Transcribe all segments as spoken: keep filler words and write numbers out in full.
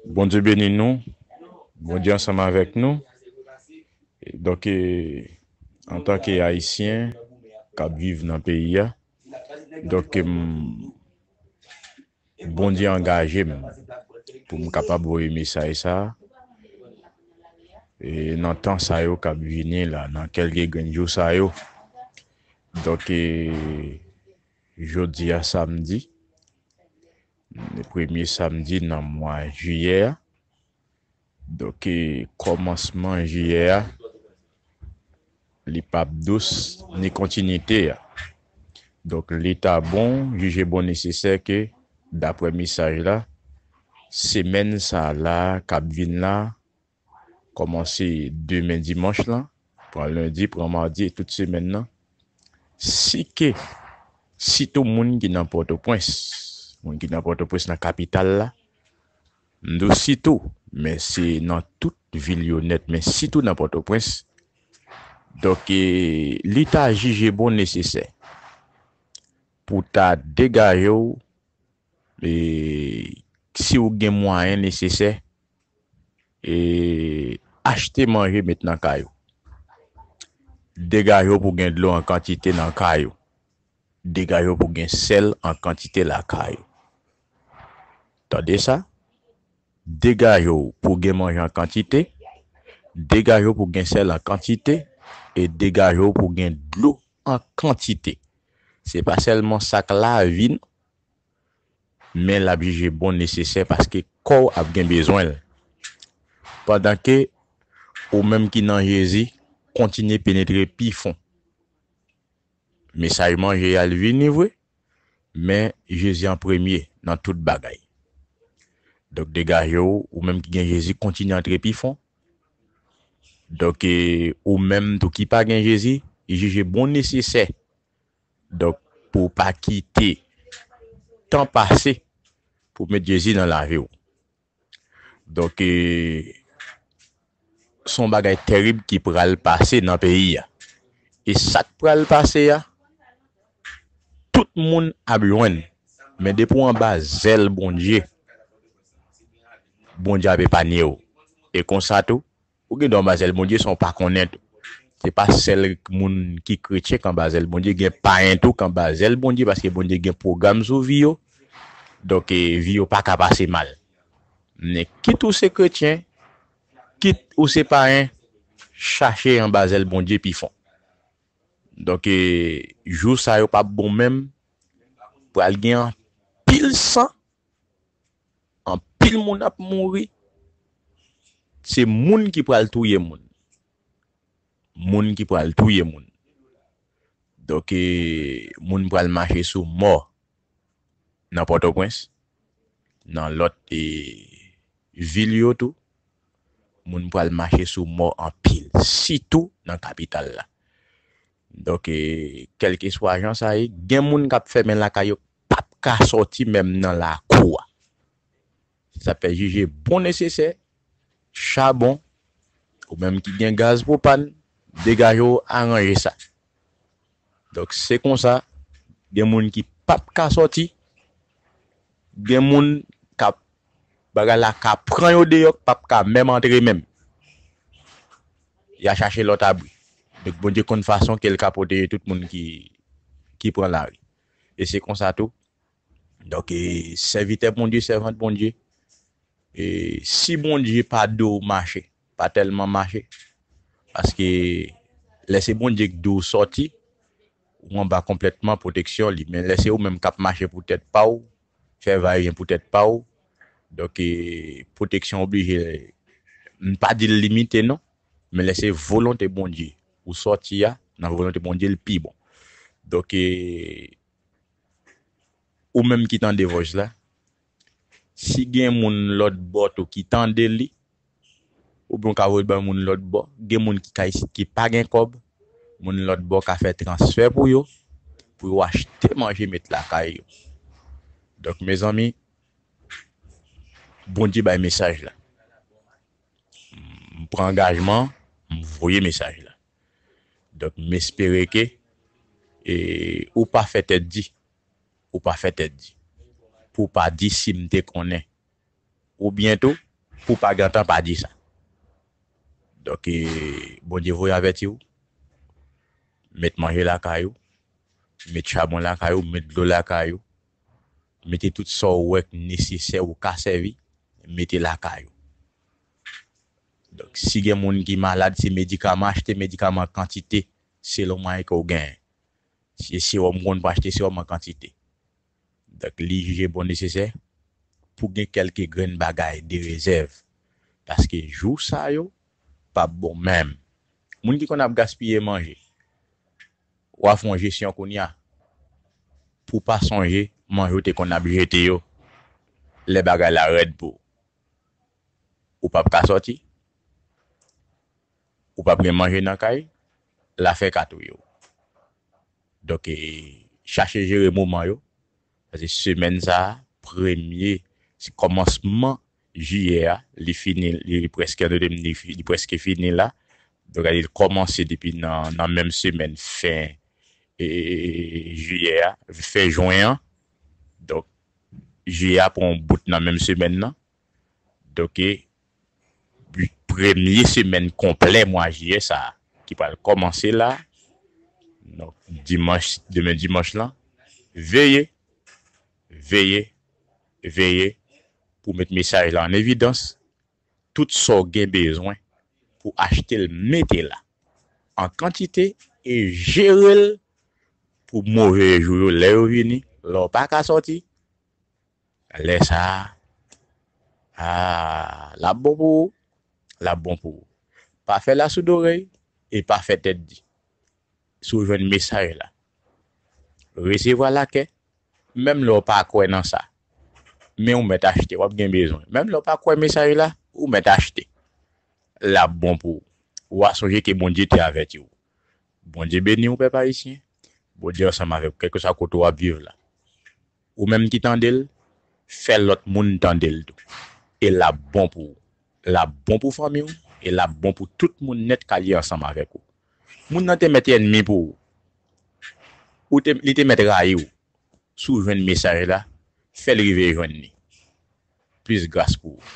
Bondye beni nou. Bondye ansanm avèk nou. Donk, e, antanke Ayisyen k ap viv nan peyi a, donk, m, Bondye angaje m pou m kapab voye mesaj sa a, e, nan tan sa yo k ap vini la, nan kèlke grenn jou sa yo. Donk, e, jodi a samdi, premye samdi nan mwa jiyè a. Donk, e, kòmansman jiyè a, li p ap dous, ni kontinite a. Donk, li ta bon, jije bon nesesè ke, daprè mesaj la, semèn sa la k ap vin la, kòmanse demen dimanch lan, pran lendi, pran madi, e tout semèn nan, si ke, sitou moun ki nan Pòtoprens, moun ki nan Pòtoprens, nan kapital la, m di w sitou, men se nan tout vil yo nèt, men sitou nan Pòtoprens. Donk, e, li ta jije bon nesesè pou ta degaje w, e, si w gen mwayen nesesè, e, achte manje met nan kay ou. Degaje w pou gen dlo an kantite nan kay ou. Degaje w pou gen sèl an kantite lakay ou. Tande sa? Degaje w pou gen manje an kantite, degaje w pou gen sèl an kantite, e degaje w pou gen dlo an kantite. Se pa sèlman sa k lavi non, men l ap jije bon nesesè paske kò w ap gen bezwen l. Pandan ke ou menm ki nan Jezi kontinye penetre pi fon. Mesaj manje a l vini vre, men Jezi an premye nan tout bagay. Donk, degaje w, ou menm ki gen Jezi, kontinye antre pi fon. Donk, e, ou menm tou ki pa gen Jezi, jije bon nesesè. Donk, pou w pa kite tan pase pou w met Jezi nan lavi w. Donk, e, se yon bagay terib ki pral pase nan peyi a. E sa k pral pase a, tout moun ap jwenn. Men depi w anba zèl Bondye, Bondye ap epanye w. E konsa tou, ou gen dwa anba zèl Bondye san w pa konnen tou. Se pa sèl moun ki kretyen k anba zèl Bondye, gen payen tou k anba zèl Bondye, paske Bondye gen pwogram sou vi yo. Donk, e, vi yo pa ka pase mal. Men kit ou se kretyen, kit ou se payen, chache anba zèl Bondye pi fon. Donk, e, jou sa yo p ap bon menm, pral gen anpil san, anpil moun ap mouri. Se moun ki pral touye moun. Moun ki pral touye moun. Donk, e, moun pral mache sou mò nan Pòtoprens, nan lòt, e, vil yo tou. Moun pral mache sou mò anpil, sitou nan kapital la. Donk, e, kèlkeswa jan sa ye, gen moun k ap fèmen lakay yo, p ap ka sòti menm nan lakou a. Sa fè jije bon nesesè, chabon, ou menm ki gen gaz pwopàn, degaje w, aranje sa. Donk, se konsa, gen moun ki p ap ka sòti, gen moun k ap, bagay la ka pran yo deyò, k p ap ka menm antre menm. Y a chache lòt abri. Donk, Bondye konn fason ke l ka pwoteje tout moun ki, ki pran lari. E se konsa tou. Donk, e, sèvitè Bondye, sèvant Bondye, e, si Bondye pa di w mache, pa tèlman mache. Paske lè se Bondye k di w sòti, ou anba konplètman pwoteksyon li. Men lè se ou menm k ap mache pou tèt pa w, fè vayevyen pou tèt pa w, donk, e, pwoteksyon oblije, m pa di l limite non, men lè se volonte Bondye ou sòti a, nan volonte Bondye l pi bon. Donk, e, ou menm ki tande vòs la, si gen moun lòt bò tou ki tande li, oubyen w ka voye l bay moun lòt bò, gen moun ki ka isit ki pa gen kòb, moun lòt bò ka fè transfè pou yo, pou yo achte manje met lakay yo. Donk, mezanmi, Bondye bay mesaj la. M pran angajman, m voye mesaj la. Donk, m espere ke, e, ou pa fè tèt di. Ou pa fè tèt di. pou w pa di si m te konnen. Oubyen tou, pou w pa gentan pa di sa. Donk, e, Bondye voye avèti w, met manje lakay ou, met chabon lakay ou, met dlo lakay ou, mete tout sa w wè k nesesè ou ka sèvi, mete lakay ou. Donk, si gen moun ki malad, se medikaman, achte medikaman an kantite, selon mwayen ke w genyen. Si se sewòm ou konn pou achte sewòm an kantite. Donk, li jije bon nesesè pou gen kèlke grenn bagay de rezèv. Paske jou sa yo p ap bon menm. Moun ki konn ap gaspiye manje, w a fè yon jesyon kounye a pou w pa sonje manje w te konn ap jete yo lè bagay la rèd pou ou. Ou p ap ka sòti, ou p ap gen manje nan kay, lafè ka touye w. Donk, e, chache jere moman yo, paske semèn sa a, premye, se kòmansman jiyè a, li fini, li prèske, li, li prèske fini la. Donk, li kòmanse depi nan, nan menm semèn fen, e, jiyè a, fen jen an. Donk, jiyè a pran yon bout nan menm semèn nan. Donk, e, premye semèn konplè mwa jiyè sa a, ki pral kòmanse la, donk, dimanch, demen dimanch lan, veye, veye, veye pou met mesaj la an evidans, tout sa w gen bezwen pou achte l, mete la an kantite e jere l pou move jou yo, lè yo vini, lè w pa ka sòti, lè sa a, a, l ap bon pou ou, l ap bon pou ou. Pa fè lasoudorèy e pa fè tèt di. Si w jwenn mesaj la, resevwa l ak kè, menm lè w pa kwè nan sa. Men ou mèt achte, w ap gen bezwen. Menm lè w pa kwè mesaj la, ou mèt achte. L ap bon pou ou. W a sonje ke Bondye te avèti w. Bondye beni w, pèp ayisyen. Bondye ansanm avèk ou, kèlkeswa kote w ap viv la. Ou menm ki tande l, fè lòt moun tande l tou. E l ap bon pou ou. L ap bon pou fanmi w, e l ap bon pou tout moun nèt k alye ansanm avèk ou. Moun nan te mèt ènmi pou ou. Ou te, li te mèt rayi w. Si w jwenn mesaj la, fè l rive jwenn li. Plis gras pou ou.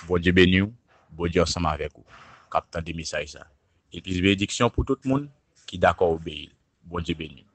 Bondye beni w, Bondye ansanm avèk ou, k ap tande mesaj sa. E plis benediksyon pou tout moun ki dakò obeyi l. Bondye beni w.